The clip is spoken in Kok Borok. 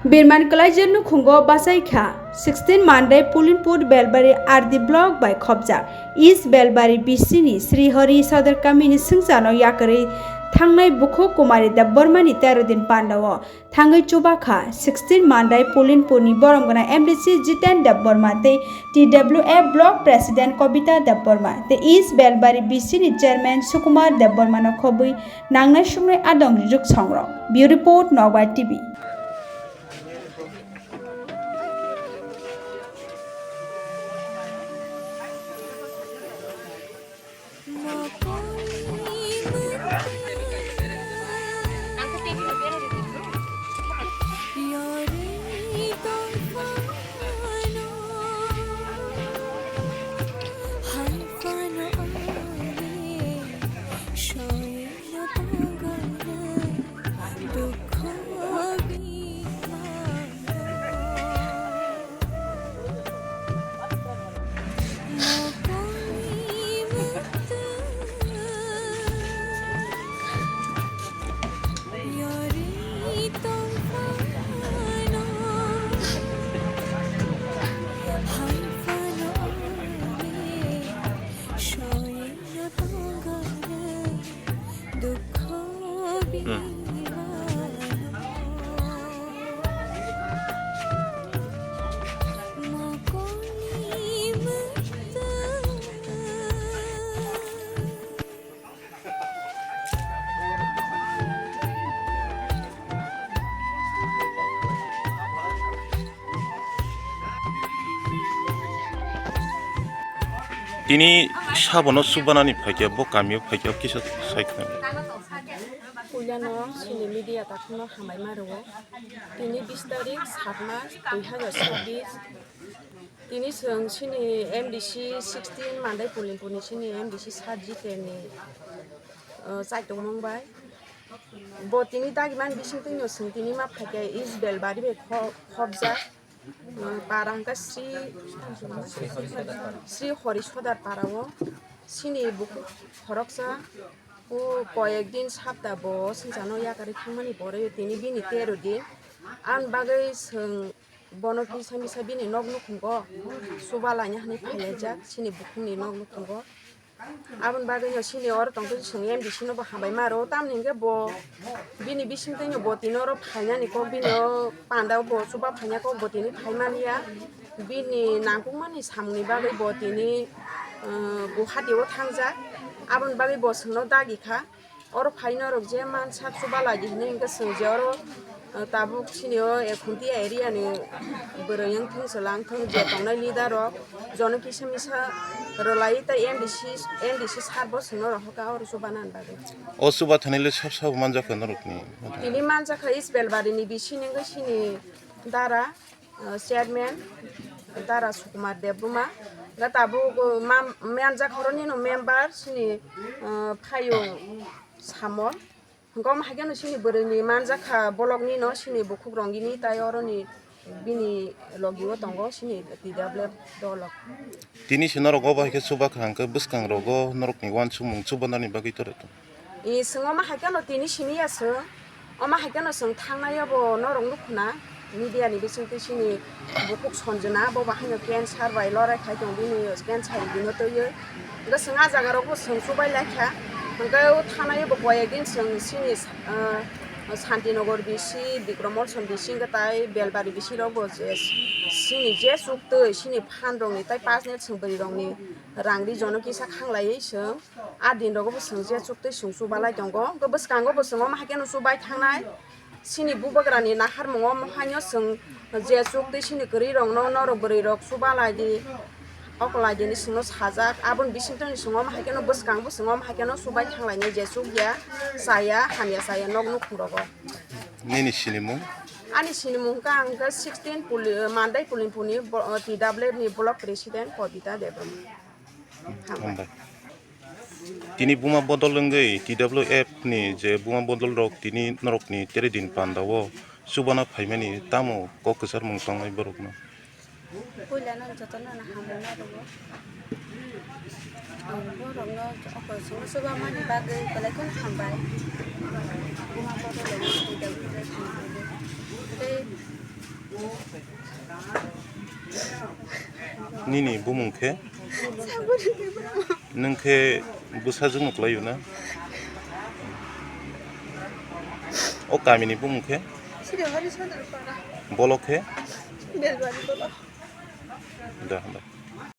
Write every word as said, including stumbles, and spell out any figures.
Birman Klaijak nukhungo bachaikha sixteen Mandai Pulinpur Belbari R D block bai khopjak East Belbari B C ni Sri Hari Sadar Kamini swngcharno yakarwi thangnai bukhuk Kumari Debbarma ni tero din pandao thangwi chubakha sixteen Mandai Pulinpur ni borom gwnang M D C Jiten Debbarma tei T W F Block President Kobita Debbarma tei East Belbari B C ni Chairman Sukumar Debbarma no khobwi nangnai suknai adong rijwk songrok. Bureau Report, Nokbar T V. Tini sabono chubanani phaikhe, bo kamio phaikhe, kisa sai khna. Puilano chini media takhukno hambai ma rwo. Tini bis tarik sat mas dui hazar chobbish. Tini chwng chini M D C sixteen Mandai Pulinpur ni chini M D C sat jiteni, uh, chaitung mung bai. Bo tini dagi man bising twi no chwng tini ma phaikhe East Belbari bai kho-, khopjak. Para hwnkha Sri, Sri Hori Sodar para o chini bukhuk khoroksa o koyek din sapta bo swngcharno yakarwi thangmani pore tini bini tero din. Aboni bagwi chwng bono kisa misa bini nok nukhungo chuba laina hwnwi phailaijak chini bukhukni nok nukhungo. Aboni bagwi no chini oro tongtwi chwng M D C no bo hambai ma rwo, tamni hwnkhe bo bini bisingtwi no bo tini oro phainani kok, bini o panda o bo chuba phaina kok bo tini phai man ya. Bini nangkukmani samungni bagwi bo tini, uh, Guwahati o thangjak. Aboni bagwi bo chwngno dagi kha. Oro phai norok je mansak chuba laidi hinwi hwnkhe chwng je oro, uh, tabuk chini o Ekhuntia area ni bwrwi wngthung chwla wngthung je tongnai leader rok jono kisa misa rwlai tei M D C, M D C sir bo chwngno rohor kha oro chuba nani bagwi. O chuba thani le sab sabo manjak kha norokni? Tini manjak kha East Belbari ni bising wngwi chini dara, uh, chairman Dara Sukumar Debbarma, ga tabuk, uh, ma-, manjak horoni no member chini, uh, Phaiyung Samol. Hwnkhe omo hai kheno chini bwrwini manjak kha bolokni no chini bukhuk rongini tai oroni bini logi o tongo chini T W F dolok. Tini se norok obo hai khe chuba kha hwnkhe bwskang rogo norokni uansukmung chubanani bagwi tore tong? I chwng omo hai kheno tini siniya chwng, omo hai kheno chwng thangnai obo norok nukhuna media ni bisingtwi chini bukhuk Sanjana bo bo haino cancer bai lorai khai tong bini cancer bino twiwi. Hwnkhe chwng ah jaga rok bo chwng chubai lai kha. Hwnkhe o thanai obo koyek din chwng chini, ah, Santinagar B C, Bikram Molsom B C hwnkhe tai Belbari B C rok bo je chini je chuktwi chini phan rok ni tai personal chwng bwrwi rok ni rang ri jono kisa khanglaiwi chwng. Ah din rogo bo chwng je chuktwi chwng chuba lai tongo. Hwnkhe bwskango bo chwng omo hai kheno chubai thangnai. Chini bubagrani naharmungo omo haino chwng je chuktwi chini kwrwi rokno norok bwrwi rok chuba lai di. Oko lai dini chwngno sajak. Aboni bisingtwi chwng omo hai kheno bwskang bo chwng omo hai kheno chubai thanglainai je chukya, chaya, hamya chaya nok nukhung rogo. Nini sinimung? Ani sinimung wngkha ang khe sixteen Puli-, Mandai Pulinpuni bo-, T W F ni block president Kobita Debbarma. Hambai. Tini buma bodol wngwi T W F ni je buma bodol rok tini norokni tere din panda o chubana phaimani tamo kok kwcharmung tongnai borokno? Puila no jotono no hamung narwgo. Ang borokno oko chwngno chubamani bagwi belai kheno hambai. Buma bodol wngwi T W F ni bagwi. Tei Nini bumung khe? Nwng khe bwsajwkno kwlaio na? O kamini bumung khe? Sirihari Sodorpara. Bolok khe? Belbari bolok. Da, da.